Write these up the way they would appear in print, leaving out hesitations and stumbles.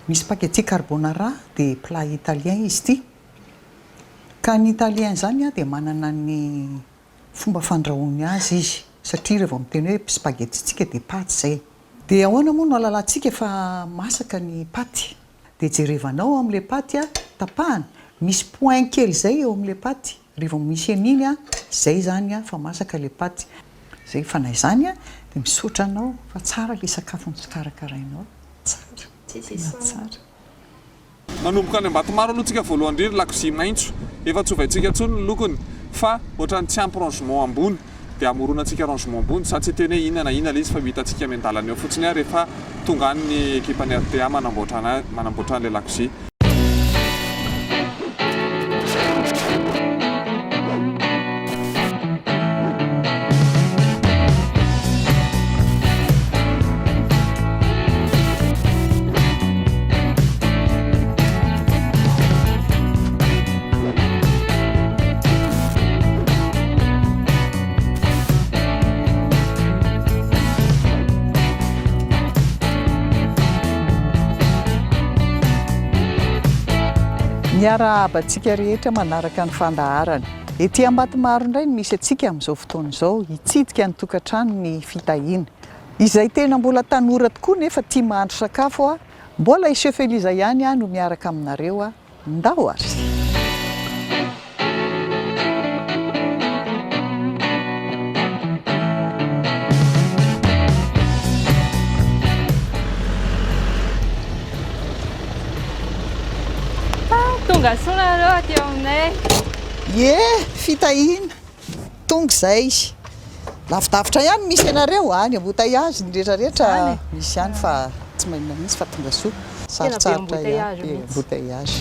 Ny spaghetti carbonara dia plat italien izy ity. Ka ny italien izany dia manana ny fomba fandrahoany azy izy satria rehefa miteny hoe spaghetti tsika dia paty izay. Dia ahoana moa no ahalalantsika fa masaka ny paty? Dia jerevanao ao amin'ilay paty tapahana, misy point kely izay eo amin'ilay paty, rehefa misy an'iny izay izany fa masaka ilay paty. Izay fa na izany dia misaotra anao fa tsara ilay sakafo nokarakarainao, tsara, tena tsara. Manomboka any Ambatomaro aloha tsika voalohany indrindra lakozia maitso efa tsy ovaintsika intsony ny lokony fa ohatran'ny tsy ampy rangement ambony dia amoronantsika rangement ambony, za tsy hiteny hoe inona na inona ilay izy fa ho hitantsika miandalana eo fotsiny aho rehefa tonga any ny ekipan'ny rta manamboatra manamboatra an'ilay lakozia. Miarahaba antsika rehetra manaraka ny fandaharana. Ety Ambatomaro indray no misy antsika amin'izao fotoana izao, hitsidika ny tokantrano ny fitahiana. Izay tena mbola tanora tokoa nefa tia mahandro sakafo a! Mbola i Chef Eliza ihany aho no miaraka aminareo a! Ndao ary! Tonga soa nareo aty aminay. Ie, fitahiana. Tonga izay. Lavidavitra ihany misy anareo any embouteillage ny rehetra rehetra misy ihany fa tsy maninona mihitsy fa tonga soa. Sarotsarotra ihany be embouteillage.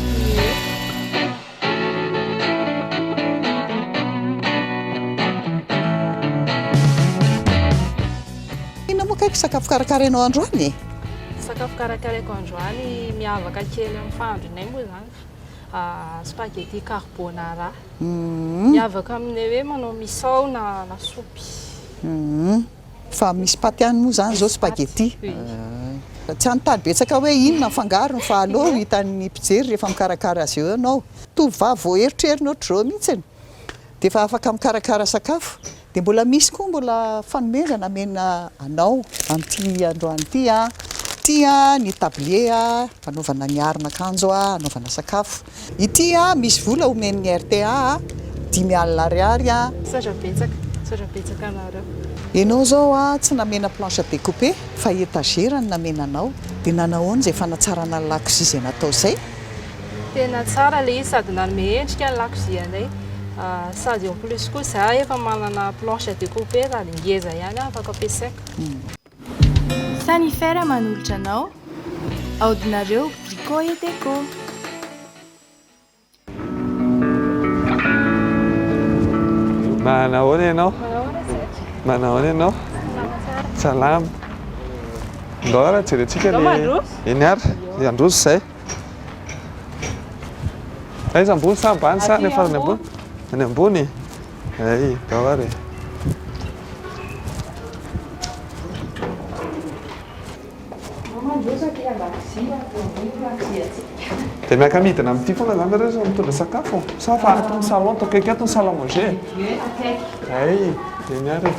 Inona moa kay sakafo karakarainao androany e? Sakafo karakaraiko androany miavaka kely amin'ny fahandronay moa izany spaghetti carbonara. Miavaka amin'ny hoe manao misao na lasopy. Fa misy paty ihany moa izany izao spaghetti. Tsy hanontany betsaka hoe inona ny fangarony fa aleo ho hitan'ny mpijery rehefa mikarakara azy eo ianao. Tovovavy vao erotrerony ohatr'izao mihitsy dia efa afaka mikarakara sakafo. Dia mbola misy koa mbola fanomezana amena anao amin'ity androany ity an. Ity ny tablier anaovana ny aron'akanjo anaovana sakafo. Ity misy vola omen'ny rta 50 ariary. Misaotra betsaka, misaotra betsaka anareo. Enao zao tsy namena planche à découper fa étagère no namena anao, dia nanahoana izay fanatsarana ny lakozia izay natao izay? Tena tsara ilay izy sady nanome endrika ny lakozianay sady en plus koa za efa manana planche à découper sady ngeza ihany afaka ampiasaiko. Sanifer manolotra anao Aodinareo Brico et Déco. Manahoana ianao? Manahoana ianao? Salama. Ndao ary jerentsika ny eny ary, handroso izay. Aiza ambony sa ambany sa any farany ambony? Any ambony? Ay, ndao ary. Dia miaka-midina amin'ity foana izany nareo rehefa mitondra sakafo? Sa fa ato ny salon, atao akaiky ato ny salle à manger? Ay, eny ary.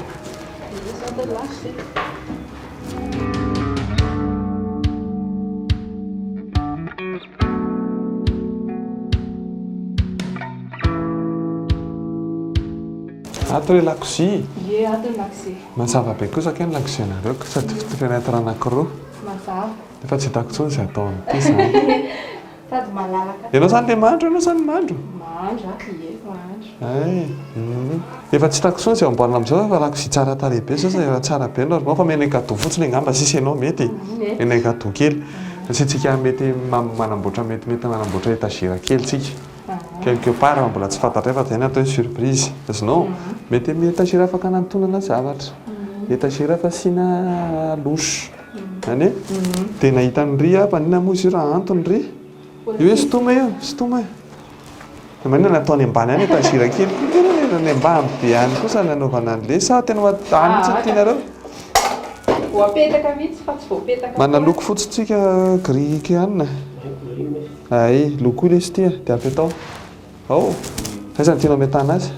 Ato ilay lakozia? Ie, ato ny lakozia. Mazava be kosa kay ny lakozianareo ka sady fenêtre anankiroa. Mazava. Efa tsy hitako intsony izay atao amin'ity izany. Sady malalaka. Ianao izany ilay mahandro ianao sa ny mahandro? Mahandro aho, ie, mahandro. Hay, hum. Efa tsy hitako intsony izay amboarina amin'izao fa efa lakozia tsara tarehy be izao sady efa tsara be ny normal fa omenay cadeau fotsiny angamba sisa ianao mety e. Omenay cadeau kely. Asiantsika mety manamboatra metimety manamboatra étagère kely tsika. Quelque part fa mbola tsy fantatray fa zay no atao hoe surprise. Azonao? Mety amin'ny étagère afaka anantonana zavatra. Étagère fasiana louche. Zany hoe? Dia nahita an'i Ry aho, maninona moa izy io raha antony Ry? Io hoe sintomy io, sintomy. Dia maninona natao any ambany any étagère kely? Tena any ambany be any kosa ny anaovana an'ilay sa tena any mihitsy no tianareo? voapetaka mihitsy fa tsy voapetaka Manana loko fotsy tsika gris kianina. Ay, lokoy lesy ity e, dia apetao. Ao. Aiza no tianao ametahana azy?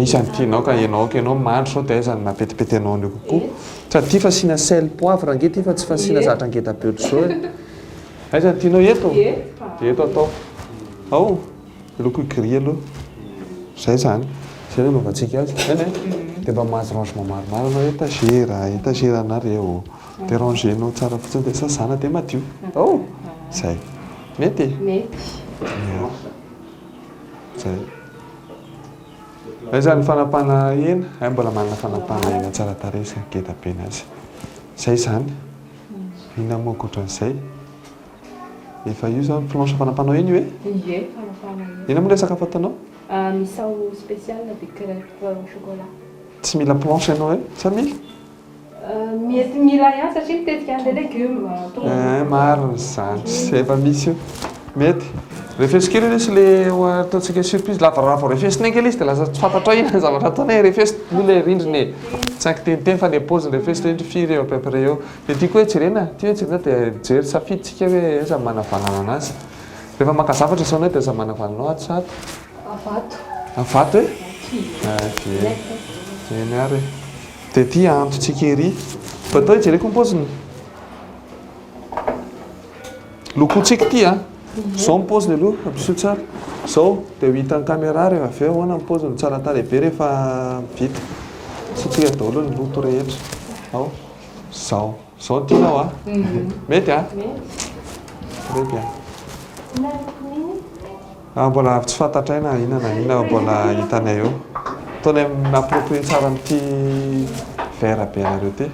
Iza no tianao ka ianao ka ianao mandry sao dia aiza no napetipety anao an'io kokoa. Sady ity fasiana sel poivre ange ity fa tsy fasiana zavatra ngeda be ohatr'izao e. Aiza no tianao? Eto? Dia eto atao. Ao. Loko gris aloha. Zay zany. Zay no anaovantsika azy. Eny e. Dia mba mahazo rangement maromaro anao étagère, étagère anareo. Dia ranger-nao tsara fotsiny dia sasana dia madio. Ao. Zay. Mety? Mety. Ia. Zay. Aiza ny fanapahana hena? Hay mbola manana fanapahana hena tsara tarehy sy ngeda be ny azy. Zay zany. Inona moa ankoatran'izay? Efa io zany planche fanapahanao hena io e? Ie, fanapahana hena. Inona moa ilay sakafo ataonao? Misao spécial dia crêpe au chocolat. Tsy mila planche ianao e? Sa mila? Mety mila ihany satria mitetika an'ilay légumes tonga. Eh, marina izany. Efa misy io. Mety. Refeso kely aloha sy le ho ataontsika surprise. Lava raha vao refesina kely izy dia lasa tsy fantatrao inona ny zavatra ataony e. Refeso aloha ilay rindrina e. Tsy ankiteniteny fa le paoziny refeso ilay rindrina firy eo à peu près eo. Dia tiako hoe jerena, ity hoe jerena dia mijery safidintsika hoe aiza no manavanana anazy. Rehefa maka zavatra izao ianao dia aiza no manavanana anao ato sa ato? Avato. Avato e? Eny. Eny ary e. Dia ity ahantontsika ery. Mba atao hijereko ny paoziny. Lokointsika ity a. Izao ny paoziny aloha, ampiseho tsara. Izao, dia ho hitan'ny caméra rehefa avy eo ahoana ny paoziny. Tsara tarehy be rehefa vita. Asiantsika daholo ny loto rehetra. Ao. Izao. Izao no tianao a. Mety a? Très bien. Ah, mbola tsy fantatray na inona na inona mbola hitanay eo. Ataonay mi-approprier tsara an'ity verre be anareo ity.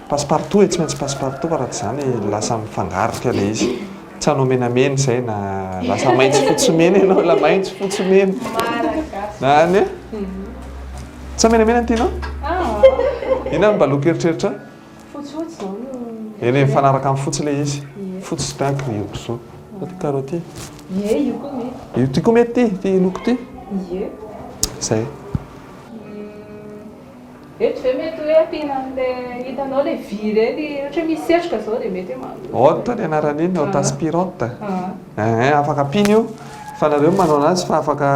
Passe partout e, tsy maintsy passe partout fa raha tsy izany lasa mifangarika ilay izy. Tsy hanao menamena izay na lasa maitso fotsy mena ianao, la maitso fotsy mena. Any e? Tsy menamena ny tianao? Inona no mba loko eritreritra? Fotsifotsy izao no. Eny e, mifanaraka amin'ny fotsy ilay izy. Fotsy sy pink io kisoa. Fa ty karaoty. Ie, io koa mety. Io ty koa mety ty, ty loko ty. Ie. Zay. Eto ve mety hoe ampiana an'ilay hitanao ilay vy ireny, ohatra hoe misy setroka izao dia mety hoe maloto. Hotte ny anaran'iny, hotte aspirante. Ehe, afaka ampiana io, fa nareo no manao anazy fa afaka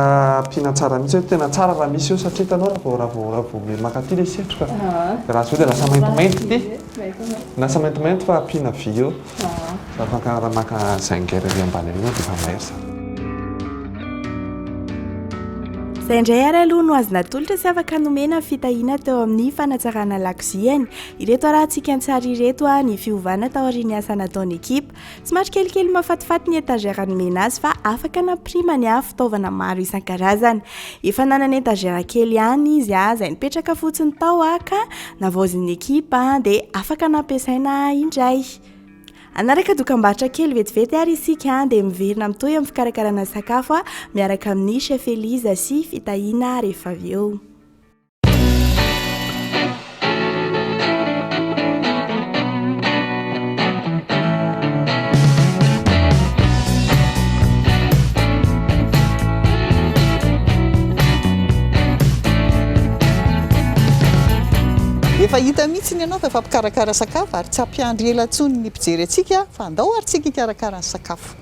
ampiana tsara mihitsy hoe tena tsara raha misy io satria hitanao raha vao raha vao raha vao mankaty ilay setroka dia raha zao dia lasa maintimainty ity, lasa maintimainty fa ampiana vy eo, afaka raha maka zinger ery ambany ery ianao dia efa mahery zany. Izay indray ary aloha no azo natolotra sy afaka nomena ny fitahiana teo amin'ny fanatsarana lakoziany. Ireto arahantsika an-tsary ireto ny fiovana taorian'ny asa nataon'ny ekipa. Somary kelikely mahafatifaty ny étagère nomena azy fa afaka nampirimany fitaovana maro isan-karazany. Efa nanana étagère kely ihany izy izay nipetraka fotsiny tao ka navaozin'ny ekipa dia afaka nampiasaina indray. Hanaraka dokambarotra kely vetivety ary isika dia miverina mitohy amin'ny fikarakarana sakafo miaraka amin'ny Chef Elise sy Fitahiana rehefa avy eo. Efa hita mihitsy ny anao fa efa mpikarakara sakafo ary tsy hampiandry ela intsony ny mpijery antsika fa andao ary tsika hikarakara ny sakafo.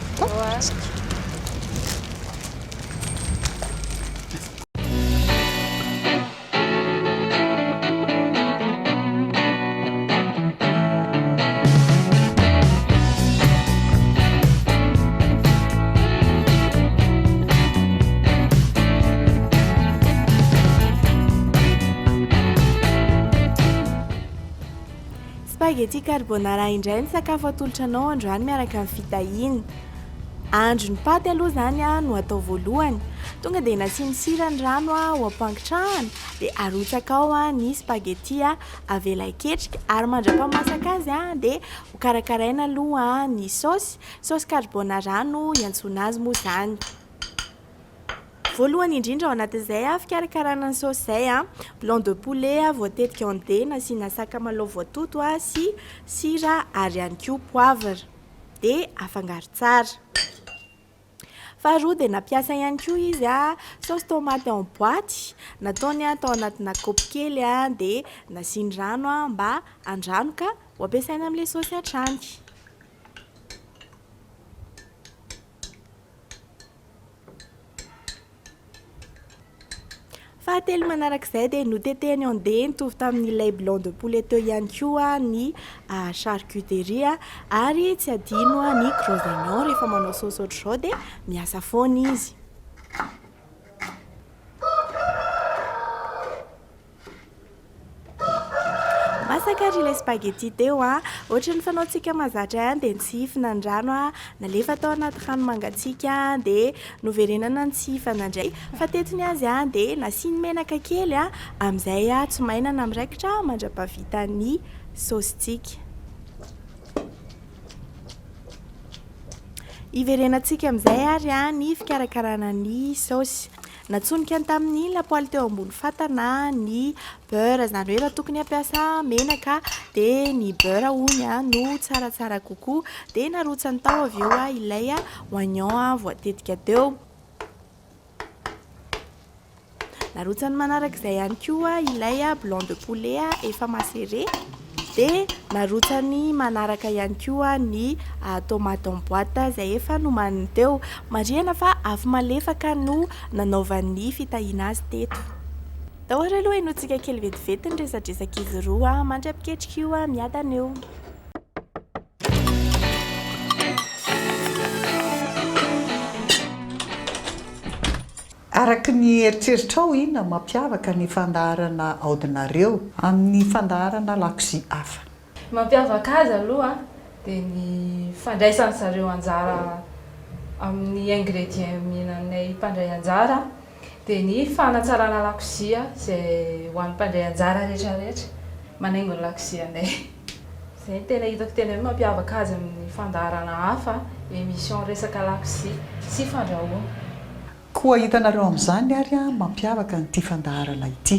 Spaghetti carbonara indray ny sakafo atolotra anao androany miaraka amin'ny fitahiana. Ahandro ny paty aloha izany no atao voalohany. Tonga dia nasiany sira ny rano ho ampangotrahana dia arotsaka ao ny spaghetti avela hiketrika ary mandra-pamasaka azy dia ho karakaraina aloha ny saosy, saosy carbonara no iantsoana azy moa izany. Voalohany indrindra ao anatin'izay fikarakarana ny saosy izay, blanc de poulet voatetika en dés nasiana sakamalao voatoto sy sira ary ihany koa poivre. Dia afangaro tsara. Faharoa dia nampiasa ihany koa izy saosy tomate en boite, nataony tao anatina kaopy kely dia nasiany rano mba handranoka ho ampiasaina amin'ilay saosy hatrany. Fahatelo manarak'izay dia notetehiny en dés nitovy tamin'ilay blanc de poulet teo ihany koa ny charcuterie ary tsy adino ny gros oignon rehefa manao saosy ohatr'izao dia miasa foana izy. Masaka ary ilay spaghetti teo a. Ohatran'ny fanaontsika mahazatra ihany dia nitsihifina ny rano a, nalefa tao anaty rano mangatsiaka dia noverenana nitsihifana indray. Fa teto ny azy a dia nasiany menaka kely a, amin'izay tsy maina na miraikitra mandra-pahavitan'ny saosintsika. Hiverenantsika amin'izay ary ny fikarakarana ny saosy. Natsonika tamin'ny lapoaly teo ambony fatana ny beurre, izany hoe raha tokony hampiasa menaka dia ny beurre hono no tsaratsara kokoa. Dia narotsany tao avy eo ilay oignon voatetika teo. Narotsany manarak'izay ihany koa ilay blanc de poulet efa macéré. Dia narotsany manaraka ihany koa ny tomate en boite izay efa nomaniny teo. Marihana fa afo malefaka no nanaovan'ny fitahiana azy teto. Tao ary aloha henointsika kely vetivety ny resadresak'izy roa mandra-piketrika io miadana eo. Araka ny eritreritrao, inona no mampiavaka ny fandaharana aodinareo amin'ny fandaharana lakozia hafa? Ny mampiavaka azy aloha dia ny fandraisan-dry zareo anjara amin'ny ingrédients omenanay mpandray anjara, dia ny fanatsarana lakozia izay ho an'ny mpandray anjara rehetra rehetra manaingo ny lakozianay. Izay no tena hitako tena hoe mampiavaka azy amin'ny fandaharana hafa, émission resaka lakozia sy fandrahoana. Koa hitanareo amin'izany ary mampiavaka an'ity fandaharana ity.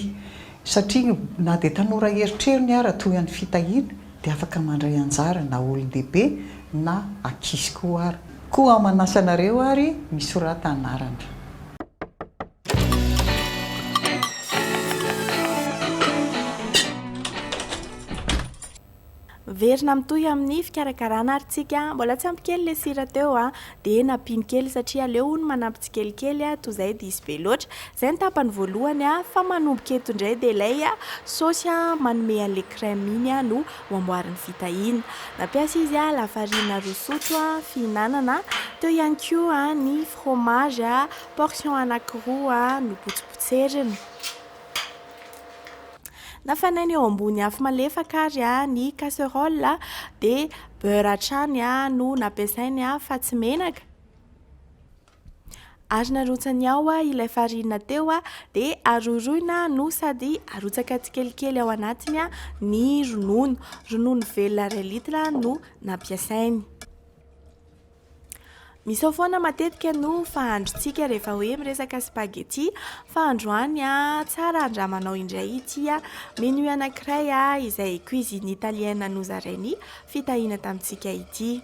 Satria na dia tanora eritreriny ara toy an'i Fitahiana dia afaka mandray anjara na olon-dehibe na ankizy koa ara. Koa manasa anareo ary misorata anarana. Miverina mitohy amin'ny fikarakarana ary tsika, mbola tsy ampy kely le sira teo a, dia nampiany kely satria aleo hono manampy tsikelikely a, toa izay diso be loatra. Izay ny tapany voalohany a, fa manomboka eto indray dia ilay saosy a manome an'ilay crème iny a no ho amboarin'i Fitahiana. Nampiasa izy a lafarina 2 sotro a fihinanana, teo ihany koa ny fromage a portion anankiroa nopotsipotserina. Nafanaina eo ambony afo malefaka ary ny casserole dia beurre hatrany no nampiasainy fa tsy menaka. Ary narotsany ao ilay farine teo dia aroroina no sady arotsaka tsikelikely ao anatiny ny ronono. Ronono velona iray litre no nampiasainy. Misao foana matetika no fahandrontsika rehefa hoe miresaka spaghetti fa androany tsara andramanao indray ity menu anankiray izay cuisine italienne nozarain'i Fitahiana tamintsika ity.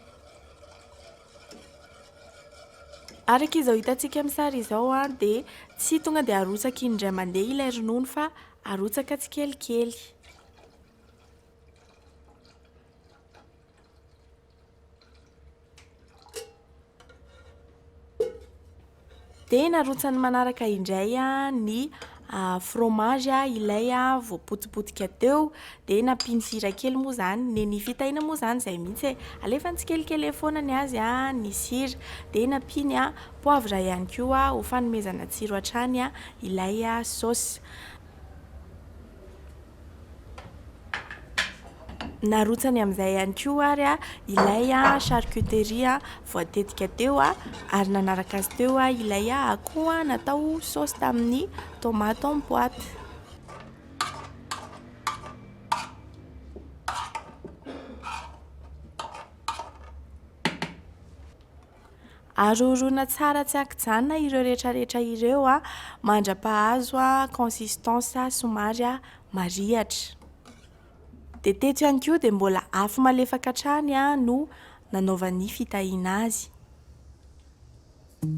Araka izao hitantsika amin'ny sary izao dia tsy tonga dia arotsaka indray mandeha ilay ronono fa arotsaka tsikelikely. Dia narotsany manaraka indray ny fromage ilay voapotipotika teo. Dia nampiany sira kely moa izany. Ny fitahiana moa izany izay mihitsy e. Alefany tsikelikely eny foana ny azy ny sira. Dia nampiany poivre ihany koa ho fanomezana tsiro hatrany ilay saosy. Narotsany amin'izay ihany koa ary ilay charcuterie voatetika teo ary nanaraka azy teo ilay akoho natao saosy tamin'ny tomate en boite. Aroroina tsara tsy ankijanona ireo rehetrarehetra ireo mandra-pahazo consistance somary marihatra. Dia teto ihany koa dia mbola afo malefaka hatrany no nanaovan'ny fitahiana azy. Hiditra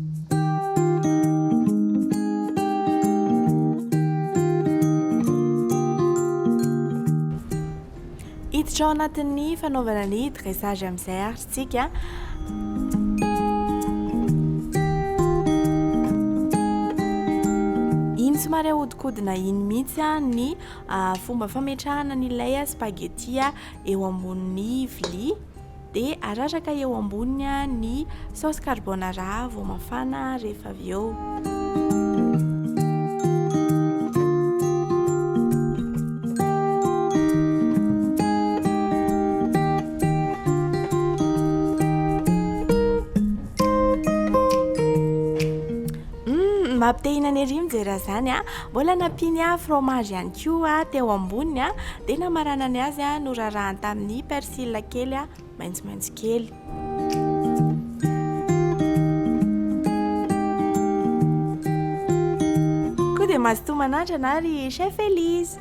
ao anatin'ny fanaovana ny dressage amin'izay ary isika. Iny somary ahodikodina iny mihitsy ny fomba fametrahana an'ilay spaghetti eo ambonin'ny vilia. Dia araraka eo amboniny ny saosy carbonara vao mafana rehefa avy eo. Humm mampite-hihinana ery mijery an'izany a! Mbola nampiany fromage ihany koa teo amboniny a, dia namaranany azy norarahany tamin'ny persil kely maitsomaitso kely. Koa dia mazotoa manandrana ary Chef Elise!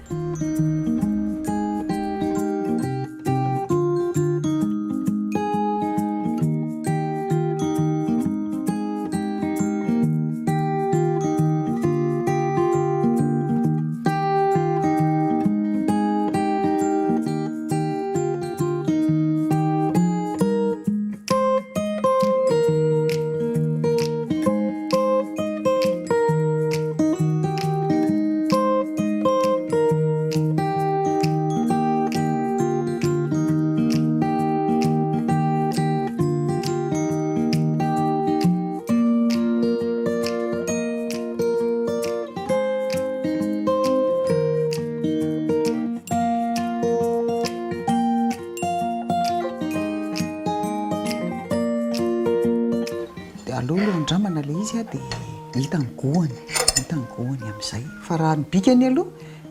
Dia aleo aloha andramana ilay izy dia hita ny goût-ny, hita ny goût-ny amin'izay. Fa raha ny bikany aloha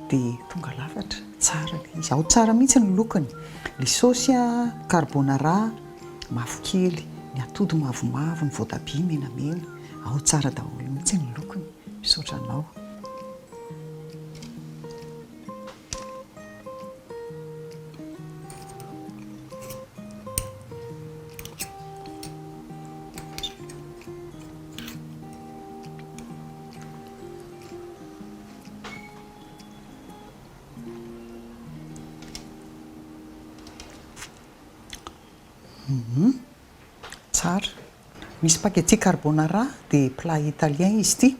dia tonga lafatra, tsara ilay izy. Ao tsara mihitsy ny lokony. Ilay saosy carbonara mavokely, ny atody mavomavo, ny voatabia menamena. Ao tsara daholo mihitsy ny lokony. Misaotra anao. Tsara. Misy spaghetti carbonara dia plat italien izy ity.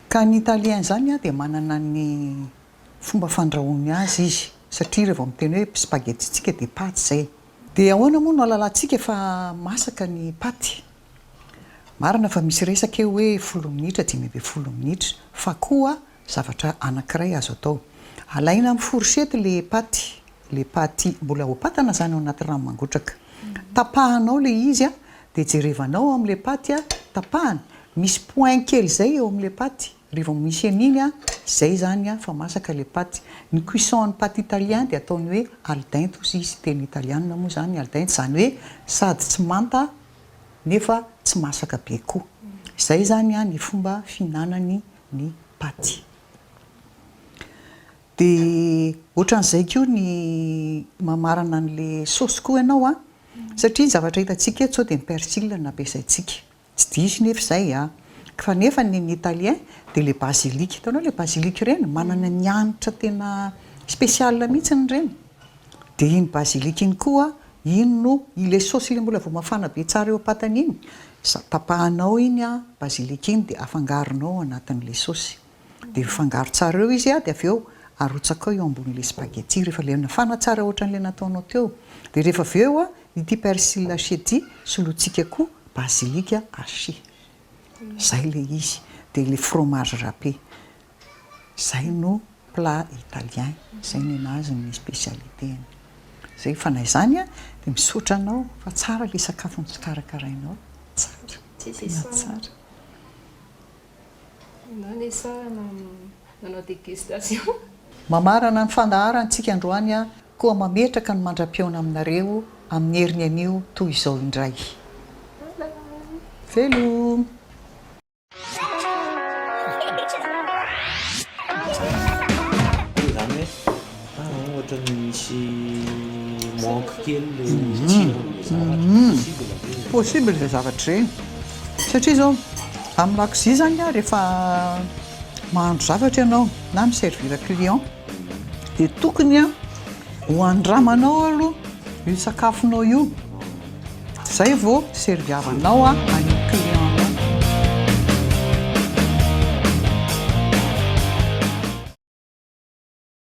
Ka ny italien izany dia manana ny fomba fandrahoany azy izy satria rehefa miteny hoe spaghetti tsika dia paty izay. Dia ahoana moa no ahalalantsika fa masaka ny paty? Marina fa misy resaka eo hoe folo minitra, 15 minitra fa koa zavatra anankiray azo atao. Alaina amin'ny fourchette le paty, le paty mbola ao am-patana izany ao anaty rano mangotraka. Tapahanao le izy a, dia jerevanao ao amin'ilay paty a, tapahana, misy point kely izay eo amin'ilay paty, rehefa misy an'iny a, izay izany a fa masaka ilay paty. Ny cuisson an'ny paty italien dia ataony hoe al dente hozy izy, teny italiana moa izany al dente, izany hoe sady tsy manta nefa tsy masaka be koa. Izay izany a ny fomba fihinanany ny paty. Dia ohatran'izay koa ny mamarana an'ilay saosy koa ianao an, satria ny zavatra hitantsika eto izao dia ny persil no nampiasaintsika. Tsy diso nefa izay an. Fa nefa ny ny italien dia ilay basilic, hitanao ilay basilic ireny? Manana ny hanitra tena spécial mihitsy ireny. Dia iny basilic iny koa, iny no, ilay saosy ilay mbola vao mafana be tsara eo am-patana iny, tapahanao iny an, basilic iny dia afangaronao ao anatin'ilay saosy. Dia mifangaro tsara eo izy dia avy eo arotsakao eo ambonin'ilay spaghetti rehefa ilay nafana tsara ohatran'ilay nataonao teo. Dia rehefa avy eo ity persil haché ity solointsika koa basilic haché. Izay ilay izy. Dia ilay fromage râpé. Izay no plat italien. Izay nenazy ny spécialité-ny. Izay fa na izany dia misaotra anao fa tsara ilay sakafo nokarakarainao. Tsara. Tena tsara. Mamarana ny fandaharantsika androany aho koa mametraka ny mandra-pihaona aminareo amin'ny heriny anio toy izao indray. Veloma! Izany hoe ohatran'ny misy manque kely le tsiron'le zavatra. Possible ve Possible izay zavatra izay. Satria izao, amin'ny lakozia izany an, rehefa mahandro zavatra ianao na mi-servir client dia tokony an ho andramanao aloha io sakafonao io, izay vao serviavanao an.